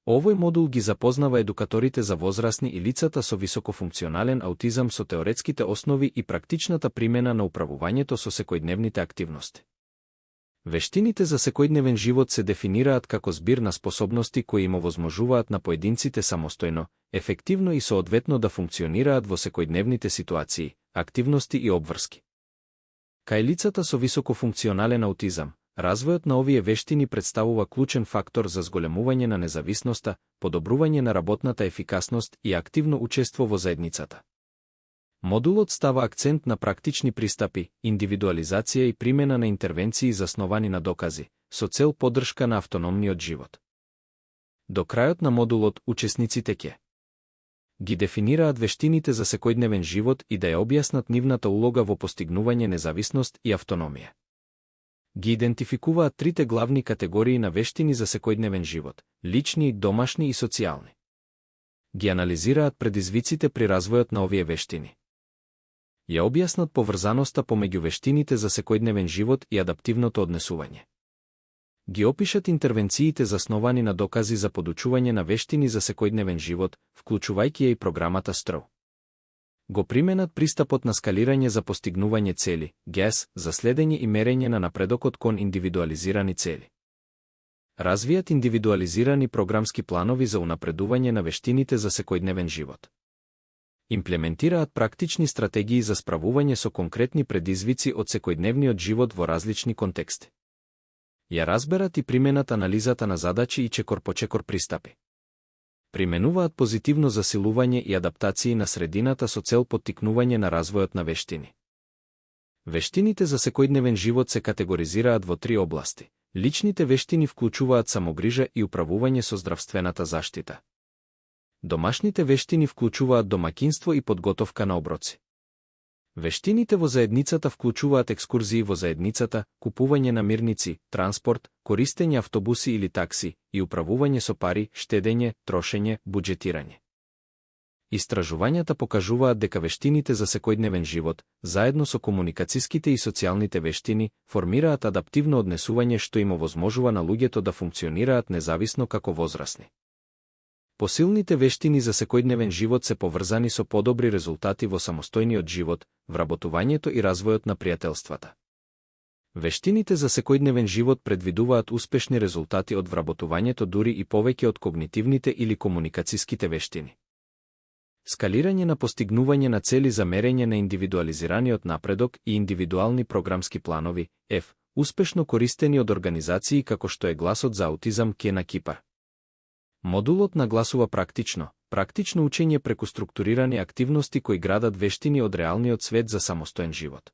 Овој модул ги запознава едукаторите за возрастни и лицата со високофункционален аутизам со теоретските основи и практичната примена на управувањето со секојдневните активности. Вештините за секојдневен живот се дефинираат како збир на способности кои им овозможуваат на поединците самостојно, ефективно и соодветно да функционираат во секојдневните ситуации, активности и обврски. Кај лицата со високофункционален аутизам, развојот на овие вештини представува клучен фактор за зголемување на независноста, подобрување на работната ефикасност и активно учество во заедницата. Модулот става акцент на практични пристапи, индивидуализација и примена на интервенции засновани на докази, со цел поддршка на автономниот живот. До крајот на модулот учесниците ќе ги дефинираат вештините за секојдневен живот и да ја објаснат нивната улога во постигнување независност и автономија. Ги идентификуваат трите главни категории на вештини за секојдневен живот – лични, домашни и социјални. Ги анализираат предизвиците при развојот на овие вештини. Ја објаснат поврзаноста помеѓу вештините за секојдневен живот и адаптивното однесување. Ги опишат интервенциите засновани на докази за подучување на вештини за секојдневен живот, вклучувајќи ја и програмата STROW. Го применат пристапот на скалирање за постигнување цели, GAS, за следење и мерење на напредокот кон индивидуализирани цели. Развијат индивидуализирани програмски планови за унапредување на вештините за секојдневен живот. Имплементираат практични стратегии за справување со конкретни предизвици од секојдневниот живот во различни контексти. Ја разберат и применат анализата на задачи и чекор по чекор пристапи. Применуваат позитивно засилување и адаптации на средината со цел поттикнување на развојот на вештини. Вештините за секојдневен живот се категоризираат во три области. Личните вештини вклучуваат самогрижа и управување со здравствената заштита. Домашните вештини вклучуваат домаќинство и подготовка на оброци. Вештините во заедницата вклучуваат екскурзии во заедницата, купување намирници, транспорт, користење автобуси или такси и управување со пари, штедење, трошење, буџетирање. Истражувањата покажуваат дека вештините за секојдневен живот, заедно со комуникациските и социјалните вештини, формираат адаптивно однесување што им овозможува на луѓето да функционираат независно како возрасни. Посилните вештини за секојдневен живот се поврзани со подобри резултати во самостојниот живот, вработувањето и развојот на пријателствата. Вештините за секојдневен живот предвидуваат успешни резултати од вработувањето дури и повеќе од когнитивните или комуникациските вештини. Скалирање на постигнување на цели за мерење на индивидуализираниот напредок и индивидуални програмски планови, успешно користени од организации како што е Гласот за аутизам ке на Кипар. Модулот нагласува практично учење преку структурирани активности кои градат вештини од реалниот свет за самостоен живот.